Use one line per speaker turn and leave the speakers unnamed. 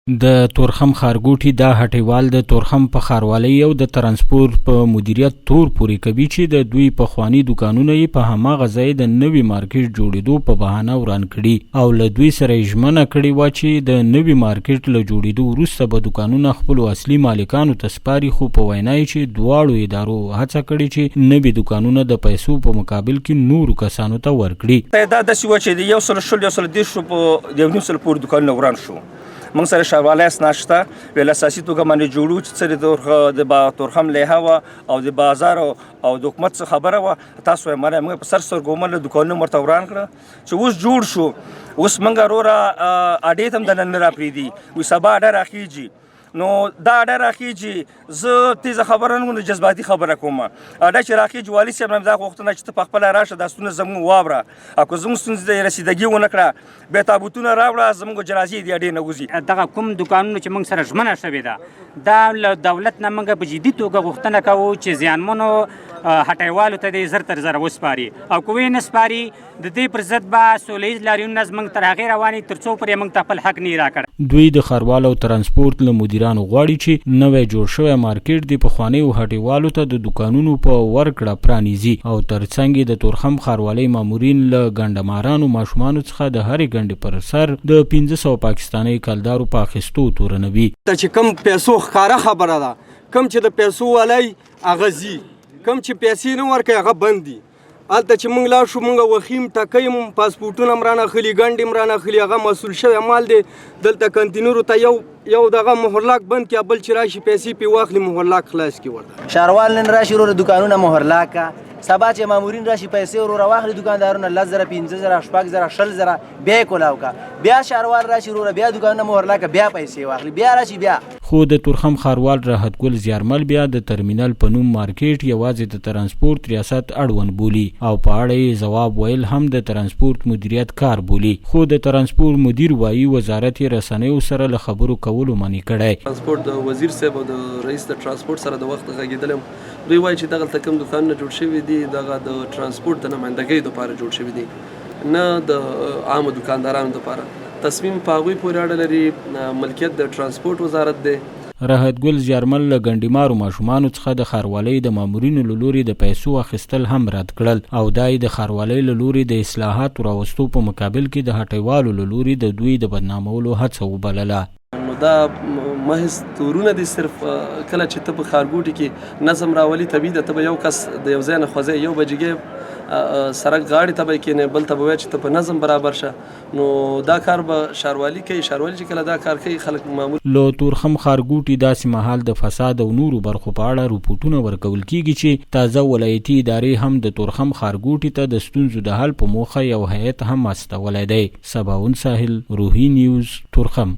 د تورخم ښارګوټي دا هټیوال د تورخم په ښاروالۍ او د ترانسپورت په مدیریت تور پورې کوي چې د دوی پخواني دوکانونه یې په هماغه ځای د نوي مارکیټ جوړېدو په بهانه وران کړي او له دوی سره یې ژمنه کړې وه چې د نوي مارکیټ له جوړېدو وروسته به دوکانونه خپلو اصلي مالکانو ته سپاري، خو په وینا یې چې دواړو ادارو هڅه کړې چې نوي دوکانونه د پیسو په مقابل کې نورو کسانو ته ورکړي.
دا داسې وه چې د 120، 130 په 150 پورې دوکانونه وران شو. موږ سره ښاروالۍ اسناد شته، ویل اساسي توګه باندې جوړو چې څه د تورخم لایحه وه او د بازار او د حکومت څه خبره وه، تاسو یې منئ. موږ په سر سترګو ومنله، دوکانونه ورته وران کړه چې اوس جوړ شو. اوس موږ وروره اډې ته هم دننه نه راپرېږدي، وایي سبا اډه راخېږي. نو دا اډه راخېږي، زه تیزه خبره نه کوم، جذباتي خبره کوم. اډه چې راخېږي، والي صاحب نه دا غوښتنه چې ته په خپله راشه، دا ستونزه زموږ واوره، او که زموږ ستونزې ته رسیدګي ونه کړه، بیا تابوتونه راوړه، زموږ جنازې دې اډې نه وځي.
دغه کوم دوکانونو چې موږ سره ژمنه شوې ده، دا له دولت نه موږ په جدي توګه غوښتنه کوو چې زیانمنو هټیوالو ته دې زر تر زره وسپاري، او که ویې نه سپاري د دې پر ضد به سوله ییز لاریونونه زموږ تر هغې روان وي تر څو پورې موږ ته خپل حق نه راکړی.
دوی د ښاروال او ترانسپورت له مدیرانو غواړي چې نوی جوړ شوی مارکیټ دې پخوانیو هټیوالو ته د دوکانونو په ورکړه پرانیزي او ترڅنګ یې د تورخم ښاروالۍ مامورین له ګنډمارانو ماشومانو څخه د هرې ګنډې پر سر د 500 پاکستانۍ کلدارو په اخیستو تورنوي.
ته چې کوم پیسو ښکاره خبره ده، کوم چې د پیسو والی هغه ځي، کوم چې پیسې نه ورکوي هغه بند دي. هلته چې موږ لاړ شو، موږ وخیم ټکۍ هم پاسپورټونه هم رانه اخلي، ګنډې هم رانه اخلي، هغه مسول شوی مال دی. دلته کنتینرو ته یو یو دغه مهرلاک بند کړي، بل چې راشي پیسې پرې واخلي، مهرلاک خلاص کړي ورته.
ښاروال نن راشي وروره دوکانونه مهرلاک کا، سبا چې مامورین راشي پیسې وروره واخلي دوکاندارونه، 10,000، 5,000، 6,000، 20,000، بیا یې کولاو کا، بیا ښاروال راشي وروره بیا دوکانونه مهرلاک کا، بیا پیسې واخلي، بیا راشي بیا.
خو د تورخم ښاروال راحت ګل زیارمل بیا د ترمینل په نوم مارکیټ یوازې د ترانسپورت ریاست اړوند بولي او په اړه یې ځواب ویل هم د ترانسپورت مدیریت کار بولي. خو د ترانسپورت مدیر وایي وزارت یې رسنیو سره له خبرو کولو منع کړی.
ترانسپورت د وزیر صاحب او د رئیس د ترانسپورت سره د وخت غږېدلی یم. دوی وایي چې دغلته کوم دوکانونه جوړ شوي دي دغه د ترانسپورت د نمایندګۍ دپاره جوړ شوي دي، نه د عامو دوکاندارانو دپاره. تصمیم په هغوی پورې اړه لري، ملکیت د ترانسپورت وزارت دی.
راحت ګل زیارمل له ګنډیمارو ماشومانو څخه د ښاروالۍ د مامورینو له لوري د پیسو اخیستل هم رد کړل او دا یې د ښاروالۍ له لوري د اصلاحاتو راوستو په مقابل کې د هټیوالو له لوري د دوی د بدنامولو هڅه وبلله.
نو دا محض تورونه دي. صرف کله چې ته په ښارګوټي کې نظم راولي، طبیعي ده ته به یو کس د یو ځای نه خوځې، یو به جګې سړک غاړې ته به یې کښېنې، بل ته به وایې چې ته په نظم برابر شه. نو دا کار به ښاروالي کوي، ښاروالي چې کله دا کار کوي خلک معمول.
له تورخم ښارګوټي داسې مهال د فساد او نورو برخو په اړه رپوټونه ورکول کېږي چې تازه ولایتي ادارې هم د تورخم ښارګوټي ته د ستونزو د حل په موخه یو هیئت هم استولی دی. سباوون ساحل، روهي نیوز، تورخم.